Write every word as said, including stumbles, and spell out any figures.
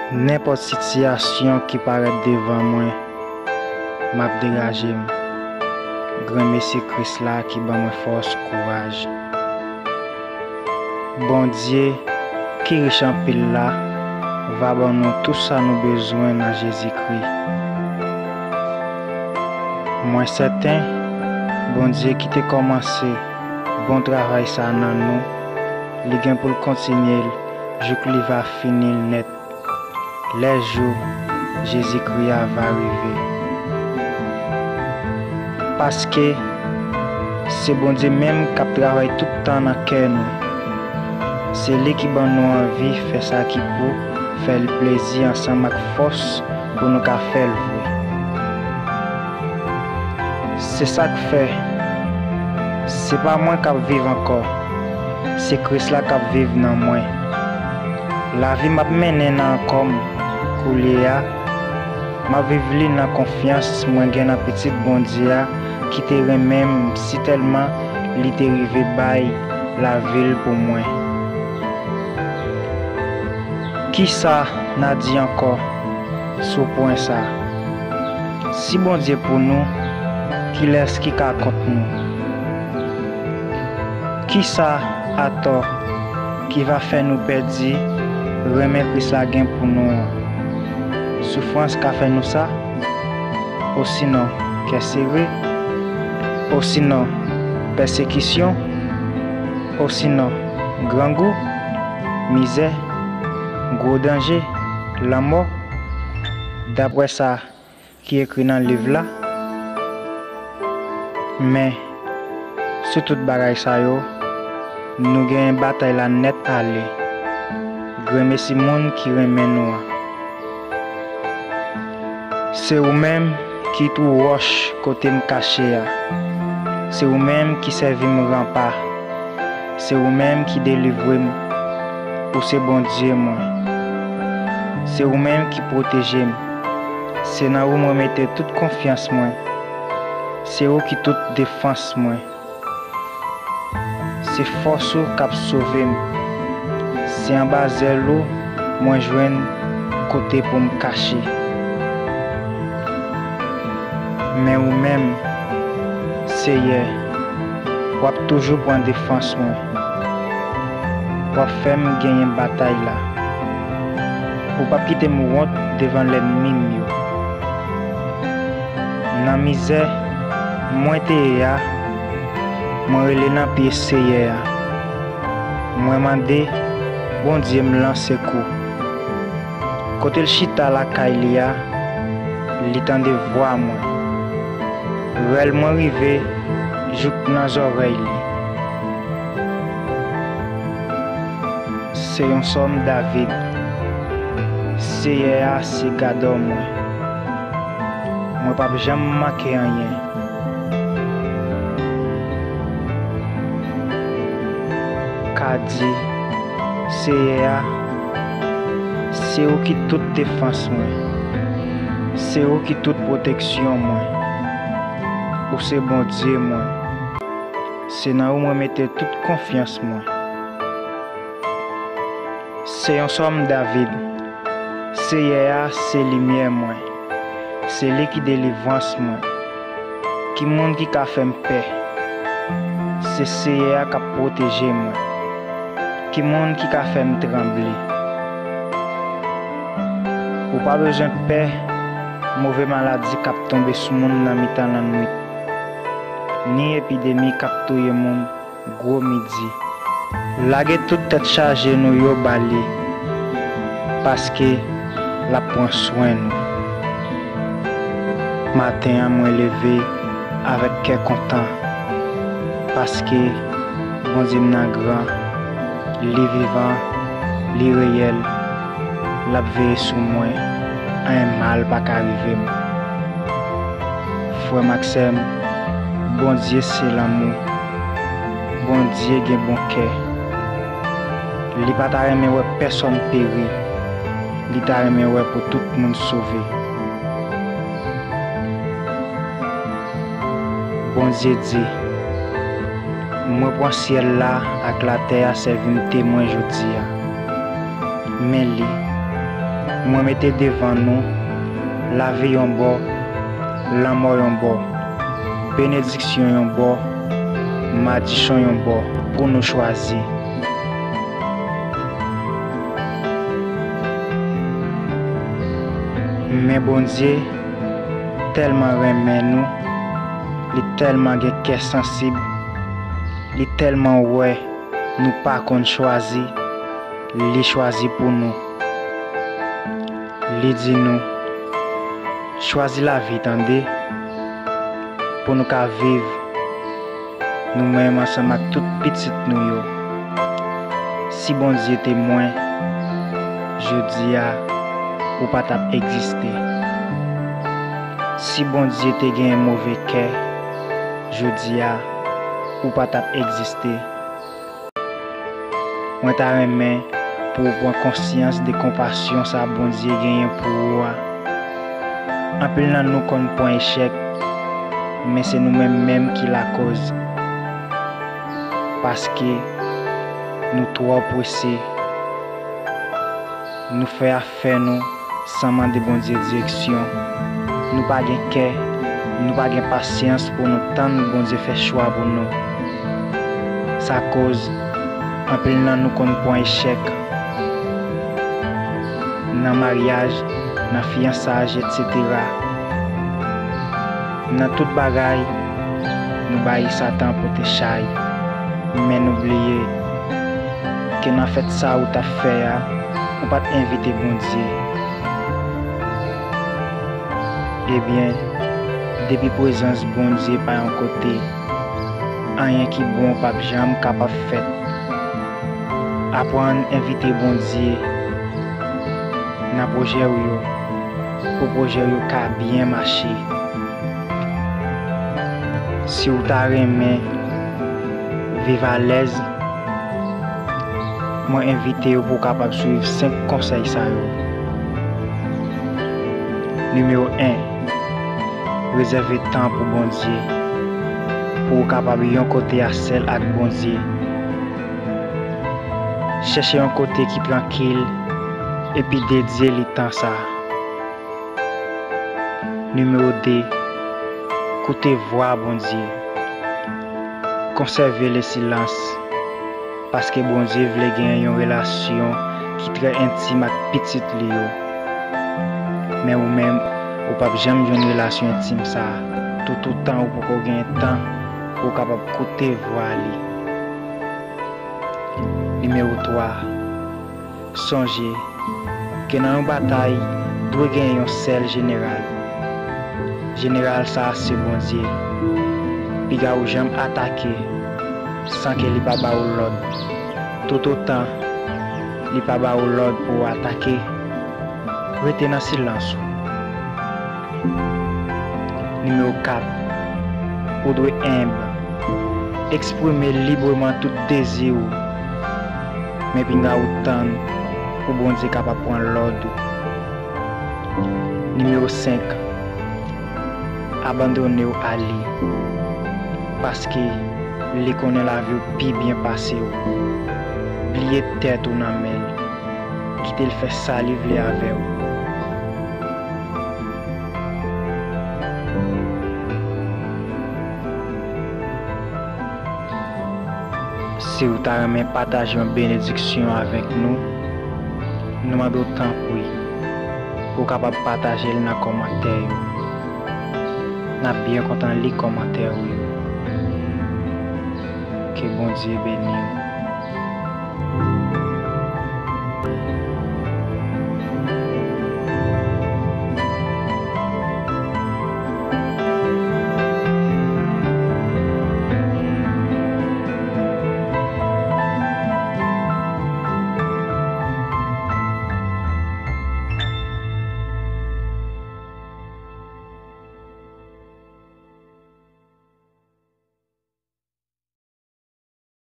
Nenpòt sitiyasyon ki parèt devan mwen, m ap degaje m. Granmesi Kris la ki ban mwen fòs, kouraj. Bondye ki rich anpil la va ban nou tou sa nou bezwen nan Jezikri. Mwen sèten, Bondye ki te kòmanse bon travay sa nan nou, li gen pou l kontinye l jouk li va fini l nèt. Lè jou Jezikri a va rive. Paske se Bondye menm k ap travay tout tan nan kè nou. Se li ki ban nou anvi fè sa ki pou fè l plezi ansanm ak fòs pou nou ka fè l vre. Se sa k fè, se pa mwen k ap viv ankò, se Kris la k ap viv nan mwen. Lavi m ap mennen nan kò m koulye a, m ap viv li nan konfyans mwen gen nan Pitit Bondye a ki te renmen m sitèlman li te rive bay lavi l pou mwen. Kisa n a di ankò sou pwen sa a? Si Bondye pou nou, kilès ki ka kont nou? Kisa atò ki va fè nou pèdi renmen Kris la gen pou nou an? Soufrans ka fè nou sa? Osinon, kè sere? Osinon, pèsekisyon? Osinon, grangou? Mizè? Gwo danje? Lanmò? Daprè sa ki ekri nan liv la. Men, sou tout bagay sa yo, nou genyen batay la nèt ale. Granmesi moun ki renmen nou an. Se ou menm ki twou wòch kote m kache a. Se ou menm ki sèvi m ranpa. Se ou menm ki delivre m. Ou se Bondye mwen. Se ou menm ki pwoteje m. Se nan ou mwen mete tout konfyans mwen. Se ou ki tout defans mwen. Se fòs ou k ap sove m. Se anba zèl ou mwen jwenn kote pou m kache. Men ou menm, Seyè, w ap toujou pran defans mwen. W ap fè m genyen batay la. Ou p ap kite m wont devan lènmi m yo. Nan mizè mwen te ye a, mwen rele nan pye Seyè a. Mwen mande Bondye m lan sekou. Kote l chita lakay li a, li tande vwa mwen. Rèl mwen rive jouk nan zòrèy li. Se yon sòm David. Seyè a se gadò mwen. Mwen p ap janm manke anyen. Ka di, Seyè a, se ou ki tout defans mwen. Se ou ki tout pwoteksyon mwen. Ou se Bondye mwen. Se nan ou mwen mete tout konfyans mwen. Se yon sòm David. Seyè a se limyè mwen. Se li ki delivrans mwen. Ki moun ki ka fè m pè? Se Seyè a k ap pwoteje mwen. Ki moun ki ka fè m tranble? Ou pa bezwen pè move maladi k ap tonbe sou moun nan mitan lannwit, ni epidemi k ap touye moun gwo midi. Lage tout tèt chaje nou yo ba li, paske l ap pran swen nou. Maten an, mwen leve avèk kè kontan, paske Bondye m nan gran, li vivan, li reyèl, l ap veye sou mwen, anyen mal pa ka rive m. Frè m ak sè m, Bondye se lanmou. Bondye gen bon kè. Li pa ta renmen wè pèsonn peri. Li ta renmen wè pou tout moun sove. Bondye di, mwen pran syèl la ak latè a sèvi m temwen jodi a. Men li, Mwen mete devan nou lavi yon bò, lanmò yon bò, benediksyon yon bò, madichon yon bò pou nou chwazi. Men Bondye tèlman renmen nou, li tèlman gen kè sansib, li tèlman wè nou pa konn chwazi, li chwazi pou nou. Li di nou, chwazi lavi tande, pou nou ka viv, nou menm ansanm ak tout pitit nou yo. Si Bondye te mwen, jodi a, ou pa t ap egziste. Si Bondye te gen move kè, jodi a, ou pa t ap egziste. Mwen ta renmen pou w pran konsyans de konpasyon sa Bondye genyen pou ou a. Anpil nan nou konn pran echèk, men se nou menm menm ki lakoz. Paske nou twò prese, nou fè afè nou san mande Bondye direksyon. Nou pa gen kè, nou pa gen pasyans pou nou tann Bondye fè chwa pou nou. Sa koz anpil nan nou konn pran echèk nan maryaj, nan fiyansaj, etsetera. Nan tout bagay, nou bay Satan pote chay, men nou bliye ke nan fèt sa ou t ap fè a, ou pa t envite Bondye. Ebyen, depi prezans Bondye pa yon kote, anyen ki bon p ap janm kapab fèt. Aprann envite Bondye nan pwojè w yo, pou pwojè w yo ka byen mache. Si w ta renmen viv alèz, mwen envite w pou w kapab swiv senk konsèy sa yo. Nimewo en, rezève tan pou Bondye, pou w kapab yon kote a sèl ak Bondye. Chèche yon kote ki trankil, epi dedye li tan sa a. Nimewo de, koute vwa Bondye. Konsève lesilans, paske Bondye vle gen yon relasyon ki trè entim ak pitit li yo. Men ou menm, ou p ap janm jwenn relasyon entim sa a, toutotan ou poko gen tan pou w kapab koute vwa li. Nimewo twa, sonje ke nan yon batay, dwe gen yon sèl jeneral. Jeneral sa a se Bondye. Piga ou janm atake san ke li pa ba ou lòd. Toutotan li pa ba ou lòd pou w atake, rete nan silans ou. Nimewo kat, ou dwe enb. Eksprime libreman tout dezi ou, men pinga ou tann pou Bondye kapab pran lòd ou. Nimewo senk, abandone w a li, paske li konnen lavi w pi byen pase w. Bliye tèt ou nan men l, kite l fè sa li vle avè w. Si w ta renmen pataje yon benediksyon avèk nou, nou mande w tanpri pou w kapab pataje l nan kòmantè yo. N ap byen kontan li kòmantè ou yo. Ke Bondye beni w.